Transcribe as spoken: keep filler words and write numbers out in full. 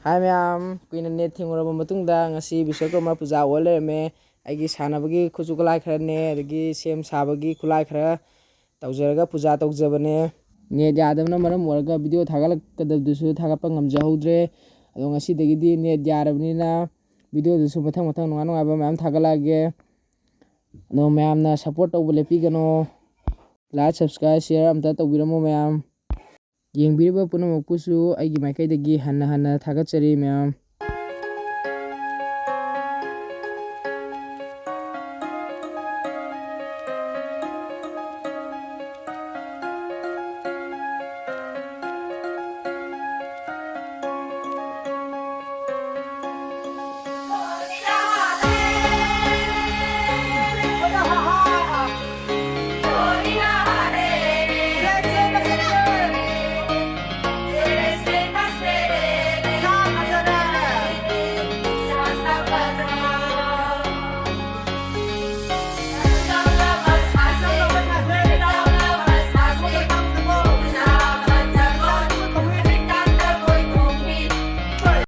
ꯍꯥꯏ ꯃꯌꯥꯝ, ꯀꯨꯏꯅ ꯅꯦꯠ ꯊꯤꯡꯉꯨꯔꯕ ꯃꯇꯨꯡꯗ ꯉꯁꯤ ꯕꯤꯁ꯭ꯋꯀꯔꯃ ꯄꯨꯖꯥ ꯑꯣꯏ ꯂꯩꯔꯝꯃꯦ꯫ ꯑꯩꯒꯤ ꯁꯥꯟꯅꯕꯒꯤ ꯈꯨꯠꯁꯨ ꯈꯨꯠꯂꯥꯏ ꯈꯔꯅꯦ, ꯑꯗꯒꯤ ꯁꯦꯝ ꯁꯥꯕꯒꯤ ꯈꯨꯠꯂꯥꯏ ꯈꯔ ꯇꯧꯖꯔꯒ ꯄꯨꯖꯥ ꯇꯧꯖꯕꯅꯦ꯫ ꯅꯦꯠ ꯌꯥꯗꯕꯅ ꯃꯔꯝ ꯑꯣꯏꯔꯒ ꯚꯤꯗꯤꯑꯣ ꯊꯥꯒꯠꯂꯛꯀꯗꯕꯗꯨꯁꯨ ꯊꯥꯒꯠꯄ ꯉꯝꯖꯍꯧꯗ꯭ꯔꯦ꯫ ꯑꯗꯣ ꯉꯁꯤꯗꯒꯤꯗꯤ ꯅꯦꯠ ꯌꯥꯔꯕꯅꯤꯅ ꯚꯤꯗꯤꯑꯣꯗꯨꯁꯨ ꯃꯊꯪ ꯃꯊꯪ ꯅꯨꯡꯉꯥꯏ ꯅꯨꯡꯉꯥꯏꯕ ꯃꯌꯥꯝ ꯊꯥꯒꯠꯂꯛꯑꯒꯦ꯫ ꯑꯗꯣ ꯃꯌꯥꯝꯅ ꯁꯞꯄꯣꯔꯠ ꯇꯧꯕ ꯂꯦꯞꯄꯤꯒꯅꯣ꯫ ꯂꯥꯏꯛ, ꯁꯕꯁꯀ꯭ꯔꯥꯏꯕ, ꯁꯤꯌꯔ ꯑꯝꯇ ꯇꯧꯕꯤꯔꯝꯃꯣ ꯃꯌꯥꯝ꯫ ꯌꯦꯡꯕꯤꯔꯤꯕ ꯄꯨꯝꯅꯃꯛꯄꯨꯁꯨ ꯑꯩꯒꯤ ꯃꯥꯏꯀꯩꯗꯒꯤ ꯍꯟꯅ ꯍꯟꯅ ꯊꯥꯒꯠꯆꯔꯤ ꯃꯌꯥꯝ꯫